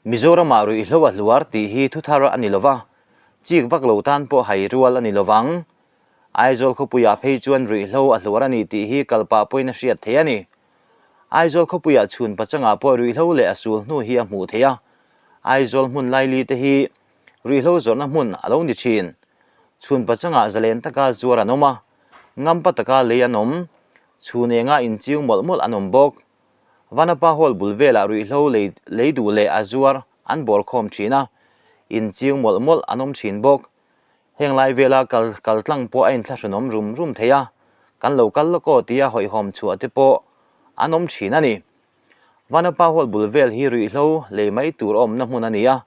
Mizoramah ruihhlo a hluar tih hi thuthar a ni lova, chik vak lo tan pawh hai rual a ni lovang. Aizawl khawpuiah phei chuan ruihhlo a hluar a ni tih hi kal pah pawhin a hriat theih a ni. Aizawl khawpuiah chhun pachangah pawh ruihhlo leh a sul hnu hi a hmuh theih a, Aizawl hmun laili te hi ruihhlo zawrhna hmun a lo ni thin. Chhun pachangah zalen taka zuar an awm a, ngampa taka lei an awm, chhun enga inchiu mawlh mawlh an awm bawk. Vanapa Hall bul velah ruihhlo lei lei duh leh a zuar an bawr khawm thin a, inchiu mawlh mawlh an awm thin bawk. Heng lai vela kal kal tlang pawh a inthlahrunawm rum rum thei a, kan lo kal lawk aw tia hawihhawm chhuah te pawh an awm thin a ni. Vanapa Hall bul vel hi ruihhlo lei mai tur awmna hmun a ni a,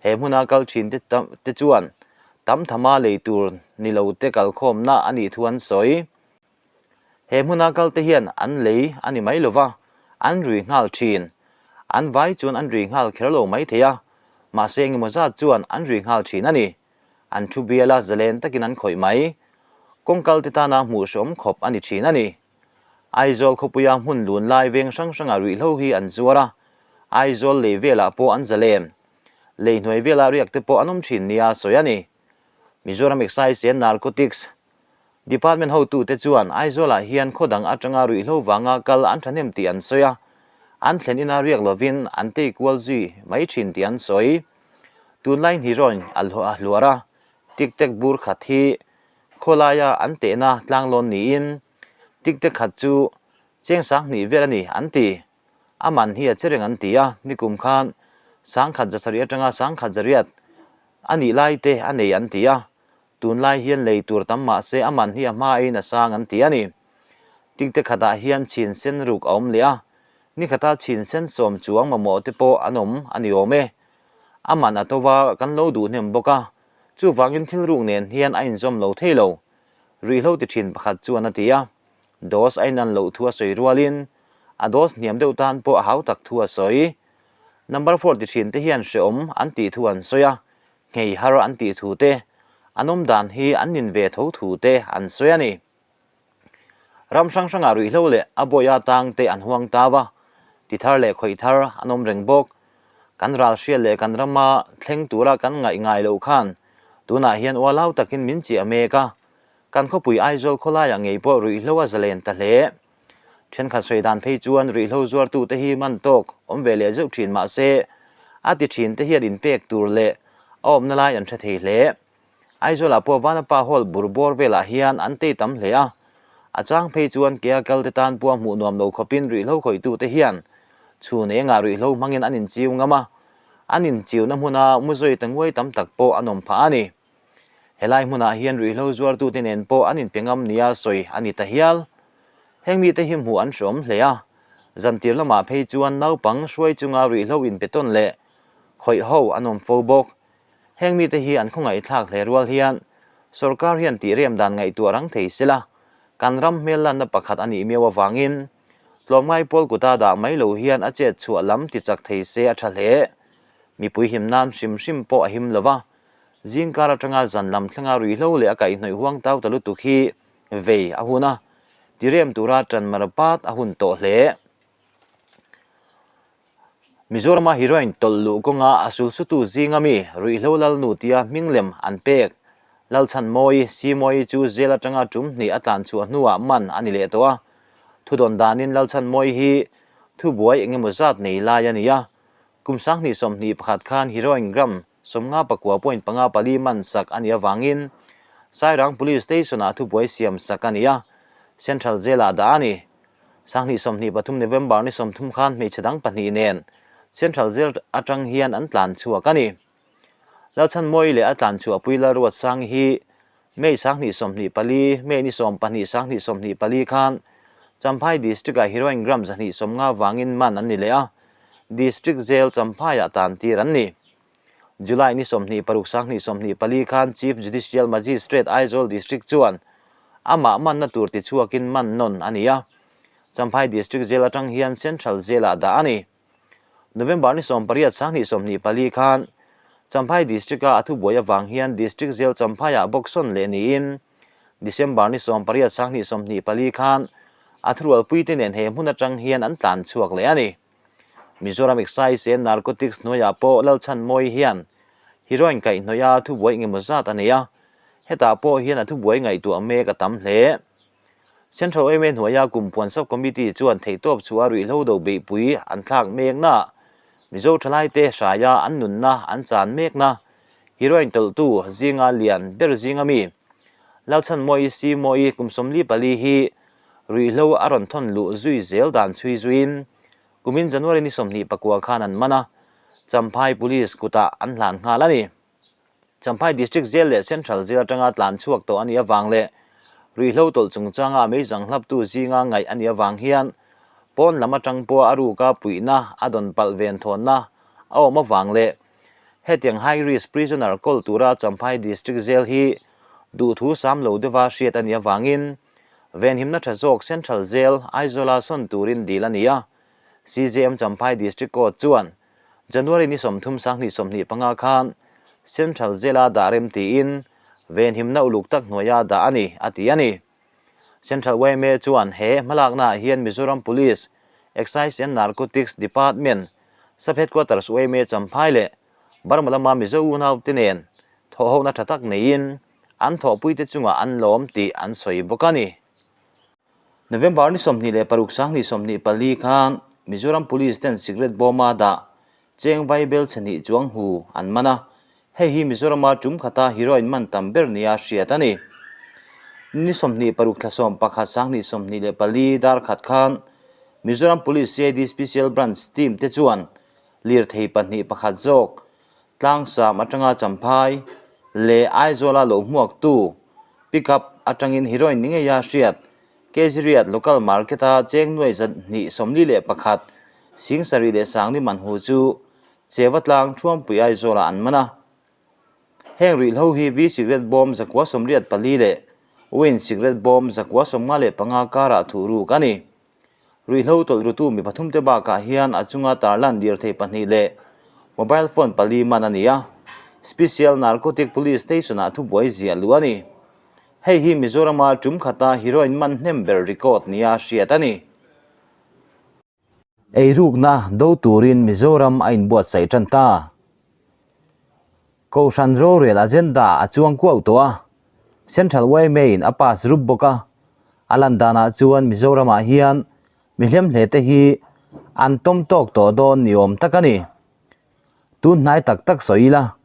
he hmuna kal thin te te chuan tam thama lei tur ni lo te kalkhawmna a nih thu an sawi. He hmuna kalte hian an lei a ni mai lova, an rui nghal thin. An vai chuan an rui nghal kher lo mai thei a, mahse engemaw zat chuan an rui nghal thin a ni. An thu biala zalen takin an khawih mai. Kawng kalte tana hmuh hreawm khawp a ni thin a ni. Aizawl khawpuia hmun lun lai veng hrang hrangah ruihhlo hi an zuar a, Aizawl lei velah pawh an zalen. Lei hnuai vela riak te pawh an awm thin nia sawi a ni. Mizoram Excise and Narcotics Department hotute chuan Aizawlah hian khaw dang atanga ruihhlo vanga kal an thahnem tih an sawi a, an thlen ina riak lovin an tei kual zui mai thin tih an sawi. Tunlai hnirawin a hluar a, tik tek bur khat hi khawlaia an tehna tlanglawn niin tik tek khat chu cheng 2000 vel a ni an ti. A man hi a che reng an ti a, nikum khan 1700 atanga 1800 a nih lai te a nei an ti a, Tunlai hian lei tur tam mah se a man hi a hma aiin a sang an ti a ni. Tikte khatah hian chhin sen ruk a awm leh a, ni khata chhin sen sawm chuang mamawh te pawh an awm a ni awm e. A man a to va kan lo duh hnem bawk a, chuvangin thil ruk nen hian a inzawm lo thei lo. Ruihhlo ti thin pakhat chuan a ti a, dose a inan loh thu a sawi rualin a dose hniam deuh tan pawh a hau tak thu a sawi. Number four ti thin te hian hreawm an tih thu an sawi a, Nghei har an tih thu te, an awm dan hi an nin ve tho thu te an sawi a ni. Ram hrang hrangah ruihhlo leh a bawih atang te an huang tau a, ti thar leh khawih thar an awm reng bawk. Kan ral hriat leh kan rama thleng tura kan ngaih ngai loh khan tunah hian ualau takin min chiah mek a, kan khawpui Aizawl khawlaiah ngei pawh ruihhlo a zalen ta hle. Thenkhat sawi dan phei chuan ruihhlo zuartute hi man tawk awm ve leh zeuh thin mah se, a ti thin te hian inpek tur leh a awmna lai an hre thei hle. Aizawlah pawh Vanapa Hall bur bawr velah hian an tei tam hle a, a chang phei chuan kea kal te tan pawh hmuh nuam lo khawpin ruihhlo khawihtute hian chhun engah ruihhlo hmangin an inchiu ngam a, an inchiuna hmuna muzawi ta nguai tam tak pawh an awm phah a ni. Helai hmunah hian ruihhlo zuartute nen pawh an inpe ngam nia sawi a ni ta hial. Heng mite hi hmuh an hreawm hle a, zantir lamah phei chuan naupang hruai chunga ruihhlo inpe tawn leh khawih ho an awm fo bawk. Heng mite hi an khawngaihthlak hle rual hian sorkar hian tih rem dan ngaihtuah rang thei sela, kan ram hmel lanna pakhat a nih miau avangin tlawmngai pawl kuta dah mai lo hian a chet chhuah lam tichak thei se a tha hle. Mipui him nan hrim hrim pawh a him lo va, Zingkar atanga zan lam thlenga ruihhlo leh a kaihhnawih huang tau ta lutuk hi vei a hun a, tirem tura tan mar pat a hun tawh hle. Mizorama heroin tawlh luh kawnga a sulsutu zinga mi ruihhlo lalnu tia hming lem an pek Lalchhanmawi, Simawi chu jail atanga tum hnih a tlan chhuah hnuah man a ni leh tawh a. Thudawn danin Lalchhanmawi hi thubuai engemaw zat nei lai a ni a, kum 2021 khan heroin gram 59.54 man sak a nih avangin Sairang Police Station-ah thubuai siam sak a ni a, Central Jail-ah dah a ni. 2023 November ni 30 khan hmeichhe dang pahnih nen Central Jail atang hian an tlan chhuak a ni. Lalchhanmawi leh a tlan chhuahpui Lalruatsang hi May 2024, May ni 12 2024 khan Champhai District-ah heroin gram 250 vangin man an ni leh a, District Jail Champhaiah tan tir an ni. July ni 26 2024 khan Chief Judicial Magistrate Aizawl District chuan amah manna tur tichhuakin man nawn a ni a, Champhai District Jail atang hian Central Jail-ah dah a ni. November ni 18 2024 khan Champhai District-a a thubuai avang hian District Jail Champhaiah bawk sawn leh niin December ni 18 2024 khan a thurualpuite nen he hmun atang hian an tlan chhuak leh a ni. Mizoram Excise and Narcotics hnuaiah pawh Lalchhanmawii hian heroin kaihhnawih a thubuai engemaw zat a nei a, hetah pawh hian a thubuai ngaihtuah mek a tam hle. Central yma hnuaia Kumpuan Sub Committee chuan theihtawp chhuah ruihhlo do beihpui an thlak mekna, Mizo thalaite hraia an nunna an chan mekna, heroin tawlhtu zinga lian ber zinga mi Lalchhanmawii Simawii kum 44 hi ruihhlo a rawn thawn luh zui zel dan chhui zuiin kumin January ni 29 khan an man a, Champhai Police kutah an hlan nghal a ni. Champhai District Jail leh Central Jail atanga tlan chhuak tawh a nih avang leh ruihhlo tawlh chungchanga meizang hlaptu zinga ngaih a nih avang hian pawn lam atang pawha a ruka puihna a dawn palh ven thawnna a awm avang leh hetiang high risk prisoner kawl tura Champhai District Jail hi duhthu sam lo deuha hriat a nih avangin venhimna tha zawk Central Jail Aizawla sawn turin dil a ni a, CJM Champhai District Court chuan January ni 30 2025 khan Central Jail-a dah rem tiin venhimna uluk tak hnuaia dah a ni, a ti a ni. Central yma chuan he hmalaknaah hian Mizoram Police, Excise and Narcotics Department, Sub Headquarters yma Champhai leh Burma lama Mizo unaute nen thawhhona tha tak neiin an thawhpuite chungah an lawm tih an sawi bawk a ni. November ni 26 2024 khan Mizoram Police ten cigarette bawma dah cheng vaibel chhe hnih chuang hu an man a, hei hi Mizorama tum khata heroin man tam ber nia hriat a ni. Ni 26 thla 11 2024 dar khat khan Mizoram Police CID Special Branch team te chuan lirthei pahnih pakhat zawk Tlangsam atanga Champhai leh Aizawla lo hmuaktu pickup atangin heroin ni ngeia hriat Kejriat local market-a cheng nuai 241 sing sarih leh sangni man hu chu Cheva tlang Thuampui Aizawlah an man a. Heng ruihhlo hi V cigarette bawm 984 leh Win cigarette bawm 955 karah thuh ruk a ni. Ruihhlo tawlh rutu mi pathum te bakah hian a chunga tarlan lirthei pahnih leh mobile phone pali man a ni a, Special Narcotic Police Station-ah thubuai ziah luh a ni. Hei hi Mizorama tum khata heroin man hnem ber record nia hriat a ni. Eirukna do turin Mizoram a inbuatsaih tan ta. Kohhran rorel agenda a chuang kuau tawh a, Central yma in a pass rup bawk a, a lan danah chuan Mizoramah hian mi hlemhle te hi an tawm tawk tawh dawn ni awm tak a ni. Tun hnai tak tak sawi ila,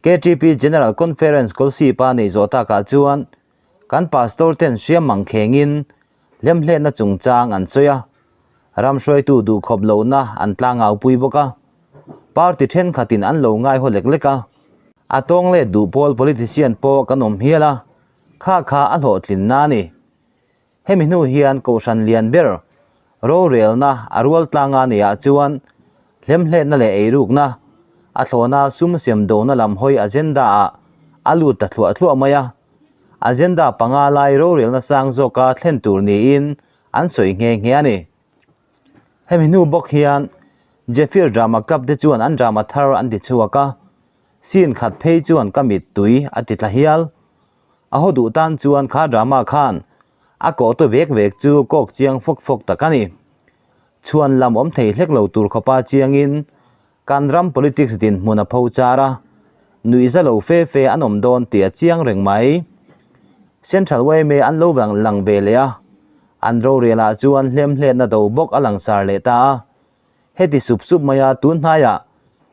KTP General Conference Kawlsip-a nei zawh takah chuan kan pastor ten hriam mang khengin hlemhletna chungchang an sawi a, ram hruaitu duhkhawp lohna an tlangaupui bawk a, party thenkhatin an lo ngaihaw lek lek a. A tawng let duh pawl politician pawh kan awm hial a, kha kha a hlawhtlinna a ni. Hemi hnu hian Kohhran lian ber rorelna a rual tlanga neihah chuan hlemhletna leh eirukna, a thlawna sum siam dona lam hawi agenda-ah a lut ta thluah thluah mai a. Agenda panga lai rorelna sang zawka thlen tur niin an sawi nghe nghe a ni. Hemi hnu bawk hian Jeffir Drama Club te chuan an drama thar an ti chhuak a, scene khat phei chuan ka mittui a ti tla hial. A haw duh tan chuan kha drama khan a kawhtu vek vek chu kawk chiang fawk fawk tak a ni. Chhuan lam awm thei hlek lo tur khawpa chiangin kan ram politics dinhmun a pho char a, nuihza lo fe fe an awm dawn tih a chiang reng mai. Central yma an lo lang ve leh a, an rorel-ah chuan hlemhletna do bawk a langsar leh ta a. Heti sup sup maia tun hnaiah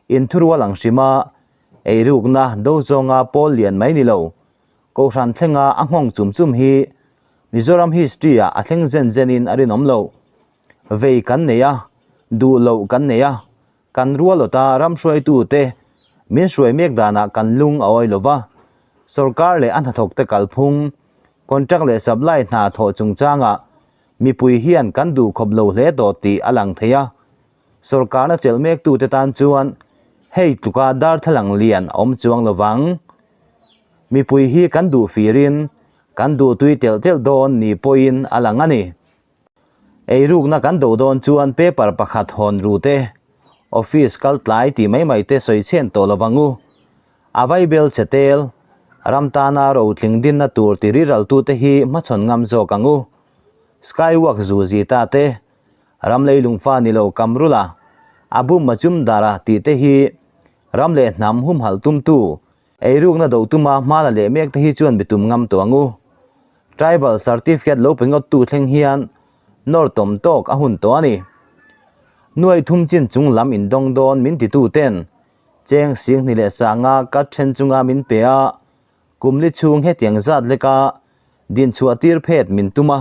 inthurual ang hrima eirukna do zawnga pawl lian mai ni lo, Kohhran thlenga a nghawng chum chum hi Mizoram history-ah a thleng zen zenin a rinawm lo. Vei kan nei a, duh loh kan nei a, kan rualawta ram hruaitute min hruai mek danah kan lung a awi lo va, sorkar leh a hnathawkte kalphung, contract leh supply hna thawh chungchangah mipui hian kan duh khawp lo hle tawh tih a lang thei a. Sorkarna chelh mektute tan chuan hei tluka darthlalang lian a awm chuang lo vang. Mipui hi kan duh firin kan duhtui telh telh dawn ni pawhin a lang a ni. Eirukna kan do dawn chuan paper pakhat hawn ru te, office kal tlai tih mai mai te sawi chhen tawh lo vang u. A vaibel chhe tel, ram tana rotling dinna tur ti riraltute hi hmachhawn ngam zawk ang u. Skywalk zu zi ta te, ram leilung fa ni lo kam rula. Abu Majumdar-a tih te hi ram leh hnam humhalh tumtu, eirukna do tuma hma la leh mek te hi chuan mi tum ngam tawh ang u. Tribal certificate lo pe ngawttu thleng hian nawr tawm tawk a hun tawh a ni. Nuai thum chin chung lam indawng dawn min titu ten cheng singhni leh sanga cut then chunga min pe a, Kum li chhung hetiang zat leka dinchhuah tir phet min tum a,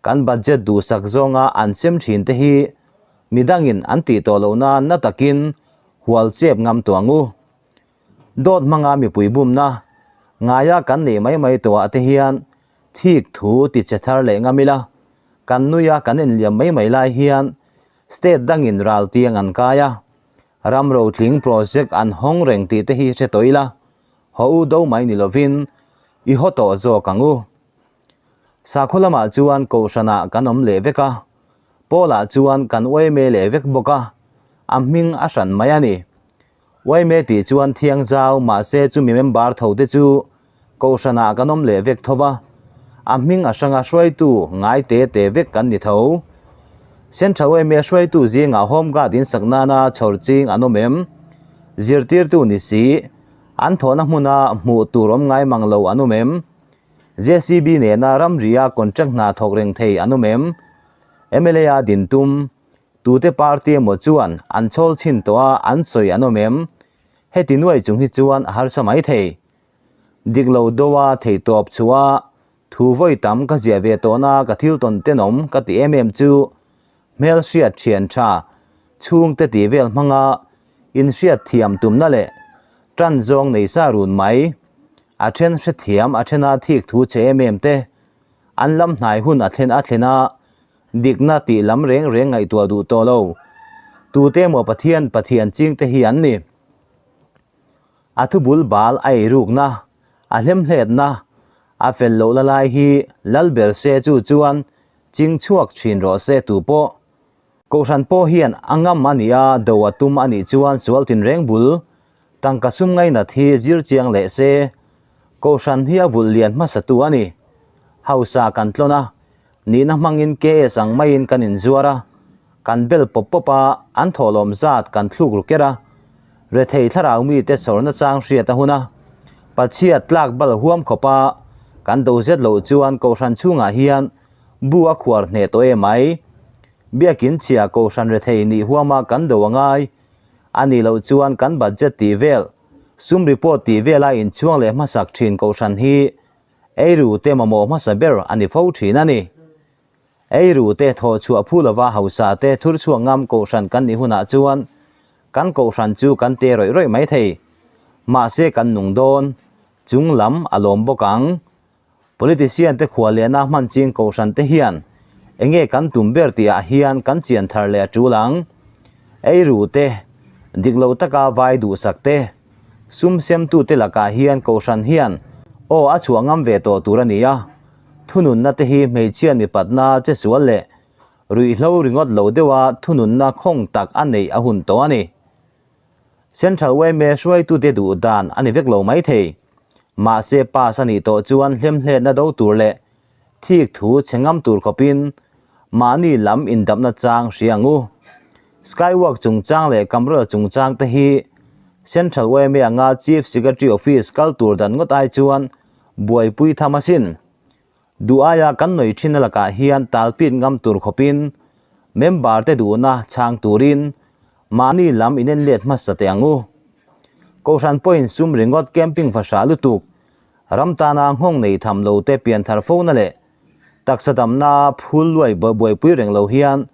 kan budget duhsak zawnga an sem thin te hi midangin an tih tawh loh nan na takin hual chep ngam tawh ang u. Dawt hmanga mipui bumna ngaia kan neih mai mai tawhah te hian thik thu ti che thar leh ngam ila, kan nuia kan inliam mai mai lai hian state dangin ral tiang an kai a, ram rotling project an hawng reng tih te hi hre tawh ila. Haw u do mai ni lovin i haw tawh zawk ang u. Sakhaw lamah chuan kohhranah kan awm leh vek a, Paula chuan kan uaime leh vek bawk a, a hming a hran mai a ni. Uaime tih chuan thiang zau mahse chumi member tho te chu kohhranah kan awm leh vek tho va, a hming a hranga hruaitu ngai te te vek kan ni tho. Central uaime hruaitu zingah Home Guard in sak nana chhawr ching an awm em? Zirtirtu ni si. An thawhna hmuna hmuh tur awm ngai mang lo an awm em? JCB nena ramria contract hna thawk reng thei an awm em? Mla a din tum, tute party emaw chuan an chhawl chhin tawh a an sawi an awm em? Heti nuai chung hi chuan a harsa mai thei. Dik lo do a theihtawp chhuah a thu vawi tam ka ziah ve tawhna ka thil tawn tenawm ka ti em em chu hmel hriat thian tha chhungte tih vel hmanga inhriat thiam tumna leh tan zawng nei sa run mai. A then hrethiam a thena thik thu che em em te an lam hnai hun a thlen a thlen a, dikna tih lam reng reng ngaihtuah duh tawh lo. Tute emaw Pathian Pathian chingte hi an ni. A thubul bal a eirukna, a hlemhletna, a fel lohna lai hi lal ber se chu chuan ching chhuak thin rawh se tu pawh. Kohhran pawh hian a ngam a nih a, do a tum a nih chuan sual tinreng bul tangka sum ngainat hi zir chiang leh se. Kohhran hi a vulh lian hmasatu a ni. Hausa kan tlawn a, nihna hmangin KS ang maiin kan inzuar a, kan bel pawp pawp a, an thawhlawm zat kan thluk ru ker a, rethei thlarau mite chhawrna chang hriat a hun a, pachhiat tlak bal huam khawp a, kan do zet loh chuan Kohhran chhungah hian Bu a khuar hneh tawh em mai. Biakin chhia Kohhran rethei nih huama kan do a ngai. A nih loh chuan kan budget tih vel, sum report tih vela inchhuang leh hmasak thin Kohhran hi eiru te mamawh hmasa ber a ni fo thin a ni. Eiru te thawh chhuah phu lova hausa te thur chhuak ngam Kohhran kan nih hunah chuan kan Kohhran chu kan te rawih rawih mai thei. Mahse kan nung dawn chung lam a lawm bawk ang. Politician te khua lehna hman ching kohhran te hian enge kan tum ber tih ah hian kan chian thar leh a tul ang. Eiru te, dik lo taka vai duhsak te, sum semtu te lakah hian kohhran hian aw a chhuah ngam ve tawh tur a ni a. Thununna te hi hmeichhia mipatna che sual leh ruihhlo ringawt lo deuha thununna khawng tak a neih a hun tawh a ni. Central yma hruaitute duh dan a ni vek lo mai thei. Mahse pass a nih tawh chuan hlemhletna do tur leh thik thu chhe ngam tur khawpin mahni lam indapna chang hria ang u. Skywalk chungchang leh Kamrula chungchang te hi Central yma anga Chief Secretary Office kal tur dan ngawt ai chuan buaipui tham asin. Duh aia kan nawi thin a lakah hian talpit ngam tur khawpin member te duhna chhang turin mahni lam inen let hmasa teh ang u. Kohhran pawhin sum ringawt camping fahrah lutuk, ram tana nghawng nei tham lo te pianthar fona leh taksa damna phul luai buaipui reng lo hian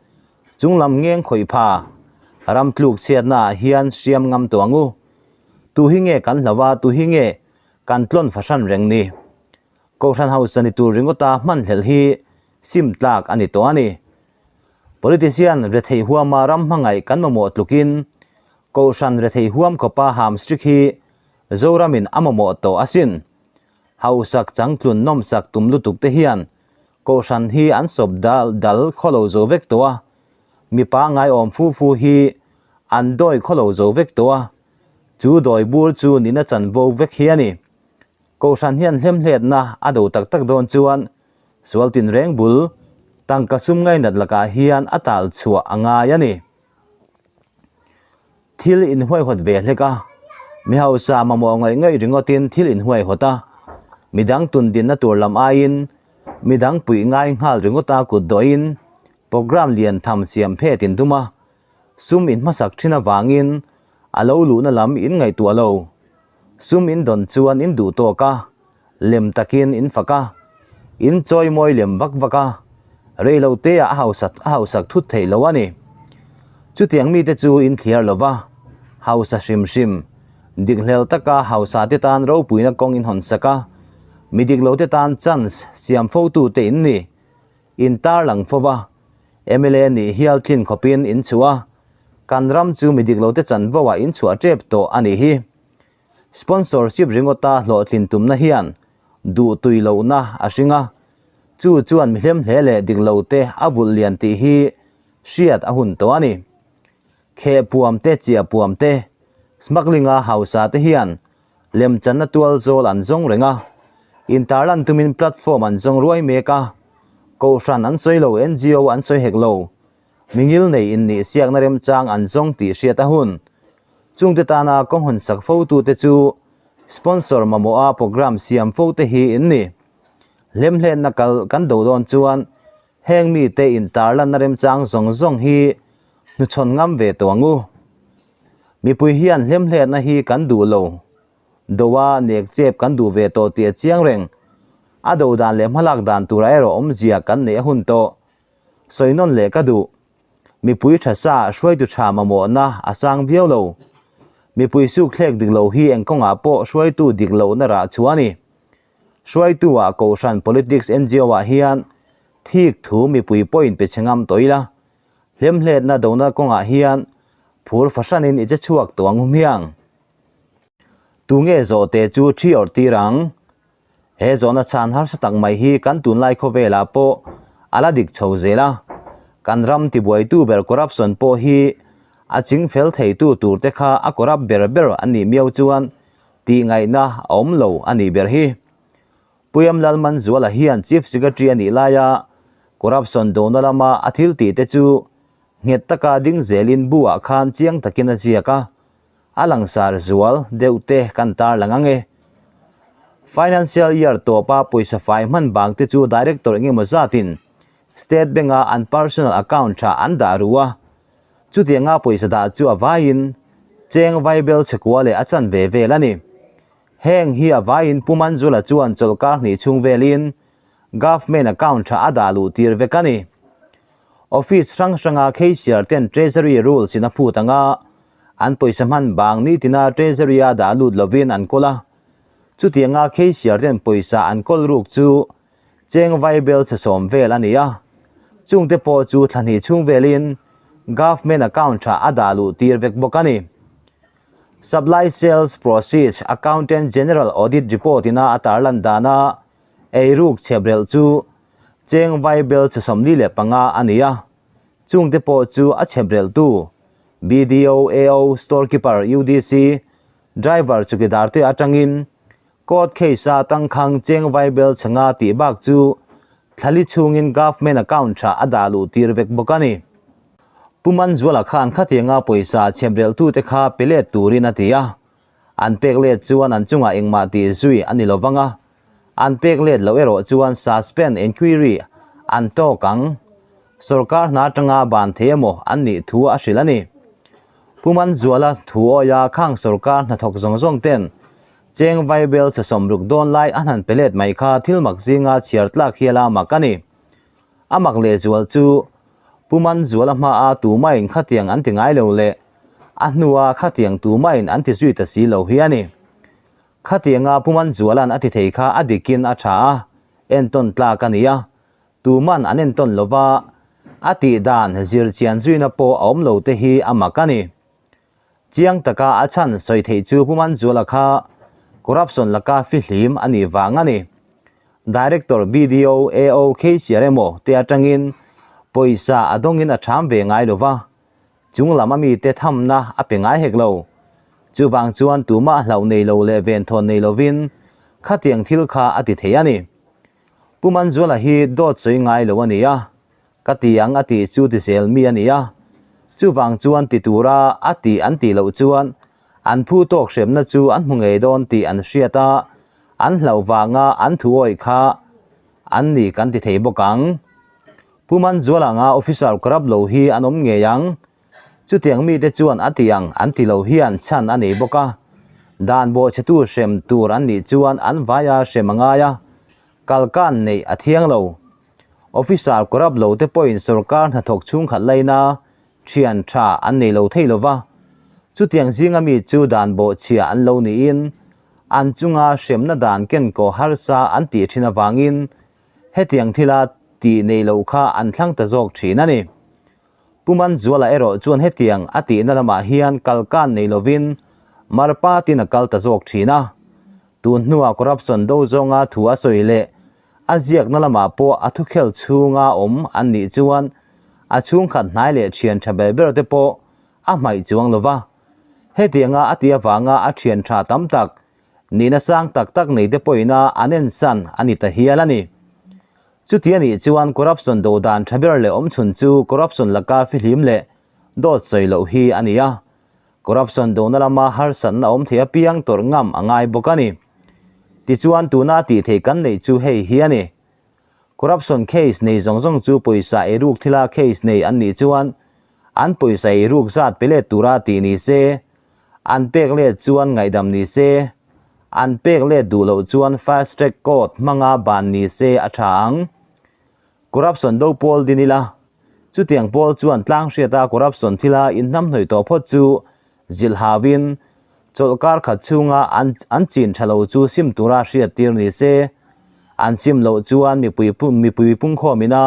chunglam ngeng khawih pha ram tluk chhiatna ah hian hriam ngam tawh ang u. Tu hi nge kan hlauh a, tu hi nge kan tlawn fahran reng ni? Kohhran hausa ni tur ringawta hmanhlelh hi sim tlak a ni tawh a ni. Politician rethei huama ram hmangaih kan mamawh tlukin Kohhran rethei huam khawpa hamstrik hi Zoramin a mamawh tawh asin. Hausak changtlun nawmsak tum lutuk te hian Kohhran hi an sawp dal dal khawlo zo vek tawh a, mipa ngaiawm fu fu hi an dawi khawlo zo vek tawh a, chu dawi bur chu nihna chanvo vek hi a ni. Kohhran hian hlemhletna a do tak tak dawn chuan sual tinreng bul tangka sum ngainat lakah hian a tal chhuah a ngai a ni. Thil inhuaihawt ve hlek a, mi hausa mamawh ngaih ngaih ringawtin thil inhuaihawt a, midang tundinna tur lam aiin midang puih ngai nghal ringawta kut dawhin programme lian tham siam phet in tum a, sum in hmasak thin avangin a lo luhna lam in ngaihtuah lo. Sum in dawn chuan in duh tawk a, lem takin in fak a, in chawi mawi lem vak vak a, rei lo te ah a hausak a hausak thut theih lo a ni. Chutiang mite chu in thliar lo va, hausa hrim hrim, dik hlel taka hausa te tan ropuina kawng in hawn sak a, mi dik lo te tan chance siam fo tu te in ni. In tarlang fo va, mla nih hial tlin khawpin in chhuah a, kan ram chu mi dik lo te chanvo ah in chhuah tep tawh a nih hi. Sponsorship ringawta hlawhtlin tumna hian duh tui lohna a hring a, chu chuan mi hlem hle leh dik lo te a vulh lian tih hi hriat a hun tawh a ni. Kheh puam te chiah puam te, smuggling-a hausa te hian lemchanna tual zawl an zawng reng a, intarlan tumin platform an zawng ruai mek a, kohhran an sawi lo, NGO an sawi hek lo, mingil nei innihsiakna remchang an zawng tih hriat a hun. Chungte tana kawng hawn sak fotute chu sponsor mamawha programme siam fote hi in ni. Hlemhletna kal kan do dawn chuan heng mite intarlanna remchang zawng zawng hi hnuchhawn ngam ve tawh ang u. Mipui hian hlemhletna hi kan duh lo. Doa nek chep kan duh ve tawh tih a chiang reng. A do dan leh hmalak dan turah erawh awmzia kan neih a hun tawh. Sawi nawn leh ka duh. Mipui tha sa hruaitu tha mamawhna a sang viau lo. Mipui suk thlek dik lo hi eng kawngah pawh hruaitu dik lohna rah chhuah a ni. Hruaitu ah Kohhran Politics NGO ah hian thik thu mipui pawhin pe chhe ngam tawh ila. Hlemhletna dona kawngah hian phur fahranin i che chhuak tawh ang hmiang. Tunge zawhte chu thi awrh tir ang? He zawhna chhan harsa tak mai hi kan tunlai khawvelah pawh a la dik chho zel a, kan ram tibuaitu ber corruption pawh hi a ching fel theitu turte kha a corrupt ber ber a nih miau chuan tih ngaihna a awm lo a nih ber hi. Puyam Lalmanzuala hian Chief Secretary a nih laia corruption dona lama a thil tihte chu nghet taka ding zelin bu ah khan chiang takin a ziak a, A langsar zual deuh te kan tarlang ang e. Financial year tawpa pawisa fai hman bang te chu Director engemaw zatin State Bank a an personal account tha an dah ru a. Chutianga pawisa dah chu a vaiin cheng vaibel chhekua leh a chan ve vel a ni. Heng hi a vaiin Pu Manzula chuan chawlhkar hnih chhung velin Government account tha a dah luh tir vek a ni. Office hrang hranga cashier ten Treasury rules in a phut anga an pawisa hman bang nitina Treasury a dah lut lovin an kawl a. Chutianga cashier ten pawisa an kawl ruk chu cheng vaibel chhe sawm vel a ni a. Chungte pawh chu thla hnih chhung velin Government account tha a dah luh tir vek bawk a ni. Supply Sales Proceeds Accountant General Audit Report ina a tarlan dana eiruk chhebrelh chu Cheng vaibel chhe 45 a ni a, chungte pawh chu a chhebrelhtu BDO, AO, Store Keeper, UDC, Driver chukidar te atangin Court case a tangkhang cheng vaibel chhe nga tih bak chu thlali chhungin Government account tha a dah luh tir vek bawk a ni. Pu Manzuala khan khatianga pawisa chhebrelhtute kha pe let turin a ti a, An pek let chuan an chungah engmah tih zui a ni lo vang a, an pek let loh erawh chuan suspend enquiry an tawk ang. Sorkar hna atanga ban thei emaw an nih thu a hrilh a ni. Pu Manzuala thu awia khang sorkar hnathawk zawng zawng ten cheng vaibel chhe 60 dawn lai an han pe let mai kha thil mak zinga chhiar tlak hial a mak a ni. A mak lehzual chu Pu Manzuala hmaa tumain khatiang an ti ngai lo leh a hnua khatiang tumain an ti zui ta si lo hi a ni. Khatianga Pu Manzuala'n a ti thei kha a dikin a tha a, entawn tlak a ni a, tuman an entawn lo va, a tih dan zirchian zuina pawh a awm lo te hi a mak a ni. Chiang taka a chhan sawi theih chu Pu Manzuala kha corruption laka fihlim a nih vang a ni. Director BDO AO Kheisiar emaw te atangin pawisa a dawngin a ṭham ve ngai lo va, chung lam a mite thamna a pe ngai hek lo. Chuvang chuan tumah hlauh nei lo leh venthawn nei lovin khatiang thil kha a ti thei a ni. Pu Manzuala hi dawt sawi ngai lo a ni a, ka ti ang a tih chu ti zel mi a ni a. Chuvang chuan ti tura a tih an tih loh chuan an phu tawk hremna chu an hmu ngei dawn tih an hriat a, an hlauh vanga an thu awih kha an ni kan ti thei bawk ang. Pu Manzuala anga officer corrupt lo hi an awm ngei ang. Chutiang mite chuan a ti ang an ti lo hian chhan a nei bawk a, dan bawhchhetu hrem tur an nih chuan an vaia hrem a ngai a, kalkan neih a thiang lo. Officer corrupt lo te pawhin sorkar hnathawk chhungkhat laina thian tha an nei lo thei lo va, chutiang zinga mi chu dan bawhchhia an lo niin an chunga hremna dan kenkaw harsa an tih thin avangin hetiang thila tih nei loh kha an thlang ta zawk thin a ni. Pu Manzuala erawh chuan hetiang a tihna lamah hian kalkan nei lovin marpatin a kal ta zawk thin a. Tun hnuah corruption do zawnga thu a sawi leh a ziakna lamah pawh a thukhel chhunga awm an nih chuan a chhungkhat hnai leh thian tha ber ber te pawh a hmaih chuang lo va. Hetianga a tih avanga a thian tha tam tak nihna sang tak tak nei te pawhin a an ensan a ni ta hial a ni. Chuti a nih chuan corruption do dan tha ber leh awmchhun chu corruption laka fihlim leh dawt sawi loh hi a ni a. Corruption dona lama harsatna awm thei apiang tawrh ngam a ngai bawk a ni. Tichuan tuna tih theih kan neih chu hei hi a ni. Corruption case nei zawng zawng chu pawisa eiruk thila case nei an nih chuan an pawisa eiruk zat pe let tura tih ni se, an pek let chuan ngaihdam ni se, an pek let duh loh chuan fast track court hmanga ban ni se a tha ang. Corruption do pawl din ila, chutiang pawl chuan tlang hriata corruption thila inhnamhnawih tawh phawt chu zilh hauin chawlhkar khat chhunga an an chin tha lo chu sim tura hriat tir ni se, an sim loh chuan mipui mipui pungkhawm ina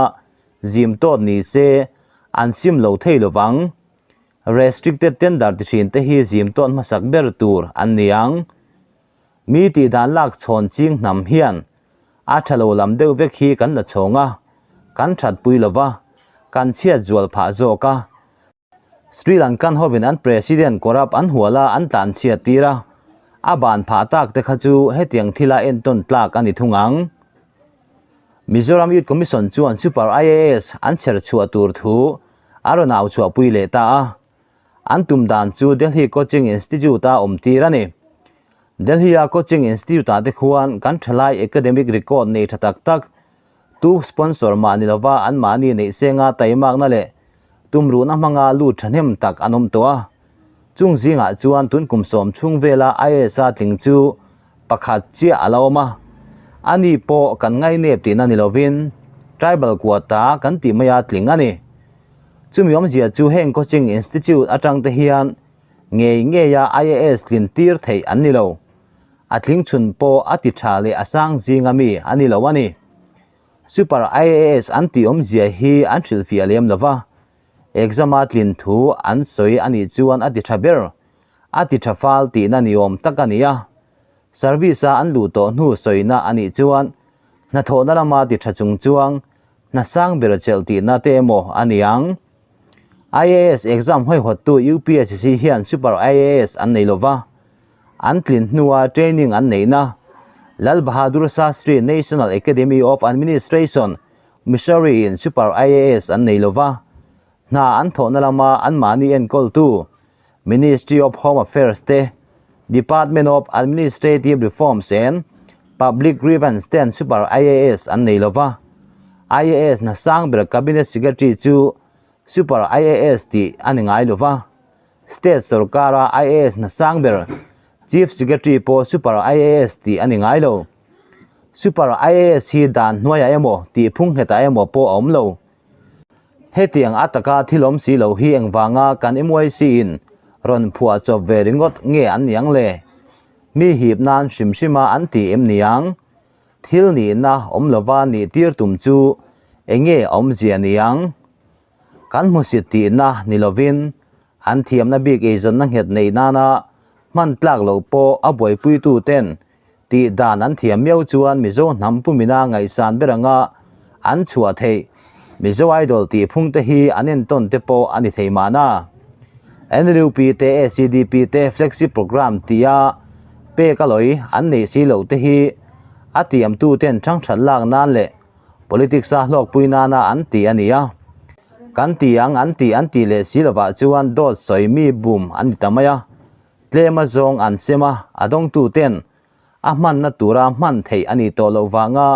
zim tawt ni se, an sim lo thei lovang. Restricted tender ti thin te hi zim tawt hmasak ber tur an ni ang. Mi tih dan lak chhawn ching hnam hian a tha lo lam deuh vek hi kan la chhawng a, kan that pui lo va, kan chhiat zual phah zawk a. Sri Lankan hovin an President corrupt an hual a an tlan chhiat tir a, a ban phah tak te kha chu hetiang thila entawn tlak a ni thung ang. Mizoram Youth Commission chuan Super IAS an chher chhuah tur thu a rawn au chhuahpui leh ta a. An tum dan chu Delhi Coaching Institute-a awm tir a ni. Delhi-a Coaching Institute-ah te khuan kan thalai academic record nei tha tak tak, tu sponsor mah ni lova anmahni neih senga taimakna leh tumruhna hmanga lut thahnem tak an awm tawh a. Chung zingah chuan tun kum sawm chhung vela IAS-a tling chu pakhat chiah a la awm a. Ani pawh kan ngainep tihna ni lovin tribal quota kan tih maia tling a ni. Chumi awmzia chu heng coaching institute atang te hian ngei ngeia IAS tlin tir theih an ni lo. A tling chhun pawh a ti tha leh a sang zinga mi a ni lo a ni. Super IAS an tih awmzia hi an hrilhfiah lem lo va, exam a tlin thu an sawi a nih chuan a ti tha ber, a ti tha fal tihna ni awm tak a ni a. Service a an luh tawh hnu sawina a nih chuan hnathawhna lama ti tha chung chuang Hna sang ber chelh tihna te emaw a ni ang. IAS exam hawihawttu UPSC hian Super IAS an nei lova, an tlin hnua training an neihna Lal Bahadur Shastri National Academy of Administration, Mussoorie in Super IAS an nei lova, hna an thawhna lama anmahni enkawltu Ministry of Home Affairs te, Department of Administrative Reforms and Public Grievance ten Super IAS an nei lova. IAS hna sang ber Cabinet Secretary chu Super IAS tih a ni ngai lova. State sorkara IAS hna sang ber Chief Secretary pawh Super IAS tih a ni ngai lo. Super IAS hi dan hnuaiah emaw tih phung nghetah emaw pawh a awm lo. Hetiang a taka thil awm si lo hi engvanga kan MYC in rawn phuah chawp ve ringawt nge an niang le? Mi hip nan hrim hrima an ti em niang? Thil nihna awm lova nih tir tum chu enge awmzia niang? Kan hmusit tihna ni lovin an thiamna bik eizawnna nghet neih nana hman tlak loh pawh a buaipuitu ten Tih dan an thiam miau chuan Mizo hnam pumina ngaihsan ber anga an chhuah theih. Mizo Idol tih phung te hi an entawn te pawh a ni thei mahna. NLUP te ACDP te Flexi Programme tia pek a lawi an neih si loh te hi a tiamtu ten thangthat lak nan leh politics a hlawkpui nana an ti a ni a. Kan ti ang an ti an tih leh si lovah chuan dawt sawi mi bum an ni ta mai a, tlem a zawng an sem a, a dawngtu ten a hmanna tura hman theih a nih tawh loh vanga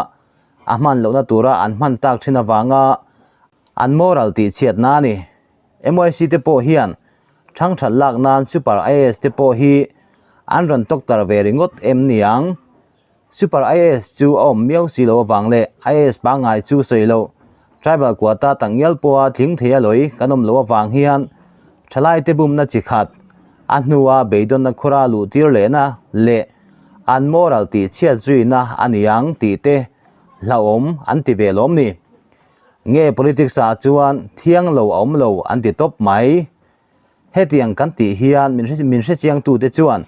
a hman lohna tura an hman tak thin avanga an moral tih chhiatna a ni. MYC te pawh hian thangthat lak nan Super IAS te pawh hi an rawn tawktar ve ringawt em niang? Super IAS chu a awm miau si lo avang leh IAS pangngai chu sawi loh Tribal quota tak ngial pawha tling thei a lawi kan awm loh avang hian thalaite bumna chi khat a hnua beidawnna khura luh tir lehna leh an moral tih chhiat zuina a ni ang tih te hlauhawm an ti ve lawm ni. Nge politics ah chuan thiang lo a awm lo an ti tawp mai. Hetiang kan tih hian min min hrechiangtute chuan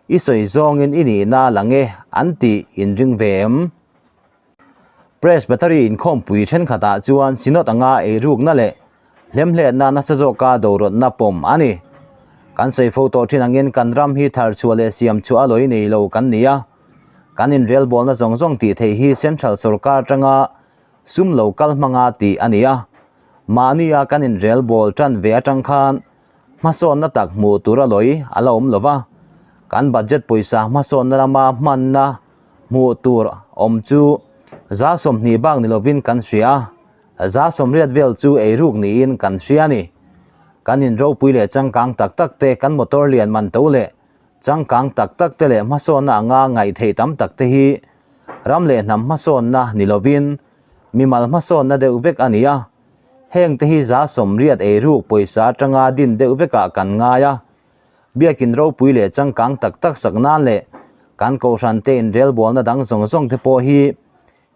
i sawi zawngin i nihna la nge an tih inring ve em? Presbytery inkhawmpui thenkhatah chuan Synod anga eirukna leh hlemhletna nasa zawka dorawtna pawm a ni. Kan sawi fo tawh thin angin kan ram hi thar chhuah leh siam chhuah a lawi nei lo kan ni a. Kan inrelbawlna zawng zawng tih theih hi Central sawrkar atanga Sum lo kal hmanga tih a ni a, mahnia kan inrelbawl tan ve atang khan hmasawnna tak hmuh tur a lawi a la awm lo va, kan budget pawisa hmasawnna lama hmanna hmuh tur awm chu 20% bak ni lovin kan hria a, 80% vel chu eiruk niin kan hria a ni. Kan inropui leh changkang tak tak te, kan motor lian man to leh Changkang tak tak te leh hmasawnna anga ngaih theih tam tak te hi ram leh hnam hmasawnna ni lovin mimal hmasawnna deuh vek a ni a. Heng te hi 80% eiruk pawisa atanga din deuh vekah kan ngai a. Biakin ropui leh changkang tak tak sak nan leh kan kohhran te inrelbawlna dang zawng zawng te pawh hi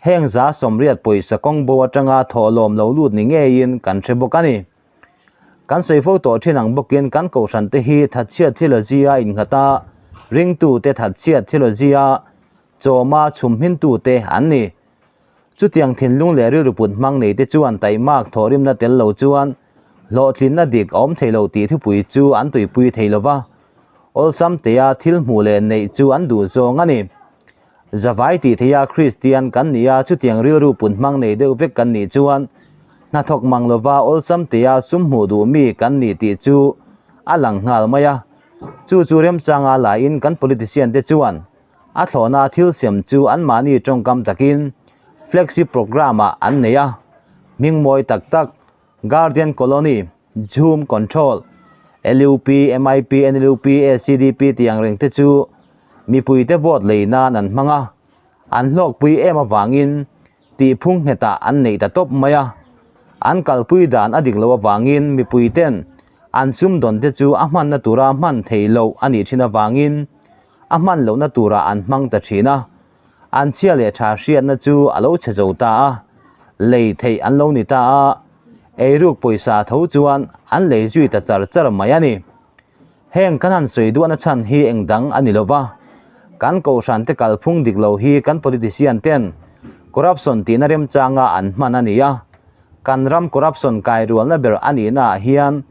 heng 80% pawisa kawng bo atanga thawhlawm lo lut ni ngeiin kan hre bawk a ni. Kan sawi fo tawh thin ang bawkin kan kohhran te hi thatchhiat theology a innghat a, ringtute thatchhiat theology a chawma chhum hmintute an ni. Chutiang thinlung leh rilru put hmang nei te chuan taihmak thawhrimna tel lo chuan hlawhtlinna dik a awm thei lo tih thupui chu an tuipui thei lo va, awlsam tea thil hmuh leh neih chu an duh zawng a ni. Zavai tih theiha Kristian kan nih a, chutiang rilru pun hmang nei deuh vek kan nih chuan hnathawk mang lova awlsam tea sum hmuh duh mi kan nih tih chu a lang nghal mai a. Chu chu remchanga laiin kan politician te chuan a thlawhna thil siam chu anmahni tawngkam takin flexi programme ah an nei a, hming mawi tak tak Guardian Colony, Jhum Control, LUP, MIP, NLUP, ACDP tih ang reng te chu mipuite vote lei nan an hmang a, an hlawkpui em avangin tihphung nghetah an neih ta tawp mai a. An kalpui dan a dik loh avangin mipuiten an sumdawn te chu a hmanna tura hman theih loh a nih thin avangin a hman lohna turah an hmang ta thin a. An chhia leh tha hriatna chu a lo chhe zo ta a, lei theih an lo ni ta a, eiruk pawisa tho chuan an lei zui ta char char mai a ni. Heng kan han sawi duahna chhan hi eng dang a ni lo va, kan kohhran te kalphung dik lo hi kan politician ten corruption tihna remchanga an hman a ni a, kan ram corruption kai rualna ber a nihna ah hian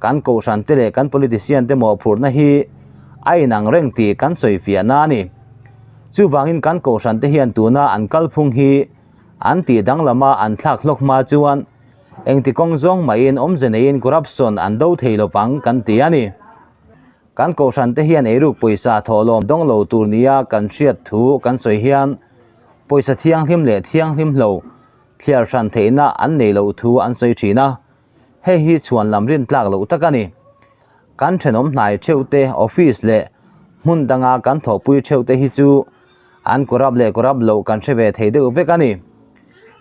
kan kohhran te leh kan politician te mawhphurhna hi a inang reng tih kan sawi fiahna a ni. Chuvangin kan kohhran te hian tuna an kalphung hi an tih danglama an thlak hlawk hma chuan engti kawng zawng mahin awmze neiin corruption an do thei lovang kan ti a ni. Kan kohhran te hian eiruk pawisa thawhlawm dawng lo tur nia kan hriat thu kan sawi hian pawisa thianghlim leh thianghlim hlo thliar hran theihna an nei loh thu an sawi thin a, hei hi chhuan lam rin tlak loh tak a ni. Kan thenawm hnai theuh te office leh hmun danga kan thawhpui theuh te hi chu an corrupt leh corrupt loh kan hre ve thei deuh vek a ni.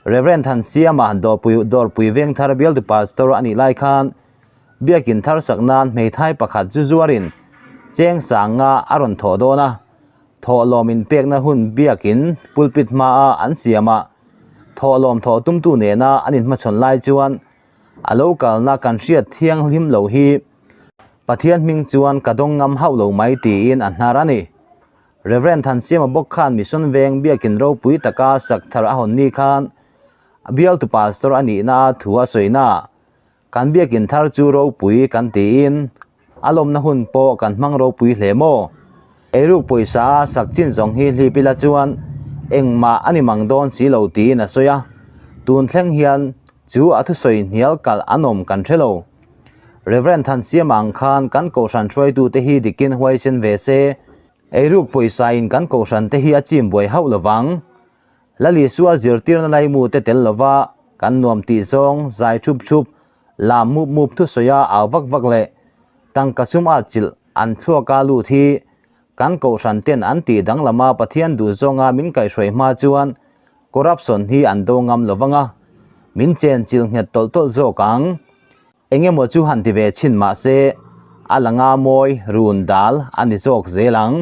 Rev. Thansiama Dawrpui Dawrpui Vengthar bialtu pastor a nih lai khan biakin thar sak nan hmeithai pakhat chu zuarin cheng sanga a rawn thawh dawn a, Thawhlawm inpekna hun biakin pulpit hmaa an siam a, thawhlawm thawh tumtu nena an inhmachhawn lai chuan a lo kalna kan hriat thianghlim lo hi Pathian hming chuan ka dawng ngam hauh lo mai tiin a hnar a ni. Rev. Thansiama bawk khan Mission Veng biakin ropui taka sak thar a hawn ni khan bialtu pastor a nihna thu a sawina Kan biakin thar chu ropui kan tiin a lawmna hun pawh kan hmang ropui hle maw? Eiruk pawisa a sak chin zawng hi hlip ila chuan engmah a ni mang dawn si lo tiin a sawi a, tun thleng hian Chu a thusawi hnial kalh an awm kan hre lo. Rev. Thansiama ang khan kan kohhran hruaitute hi dikin huaisen ve se, eiruk pawisa in kan kohhran te hi a chim buai hauh lovang. Lalisua zirtirna laimute tel lova kan nuam tih zawng zai thup thup, lam mup mup thusawia au vak vak leh tangka sum at chilh an thluaka lut hi kan kohhran ten an tih danglama Pathian duh zawnga min kaihhruai hma chuan Corruption hi an do ngam lo vang a, min chen chilh nghet tawlh tawlh zawk ang. Eng emaw chu han ti ve chhin mah se, a la nga mawi run dal a ni zawk zel ang.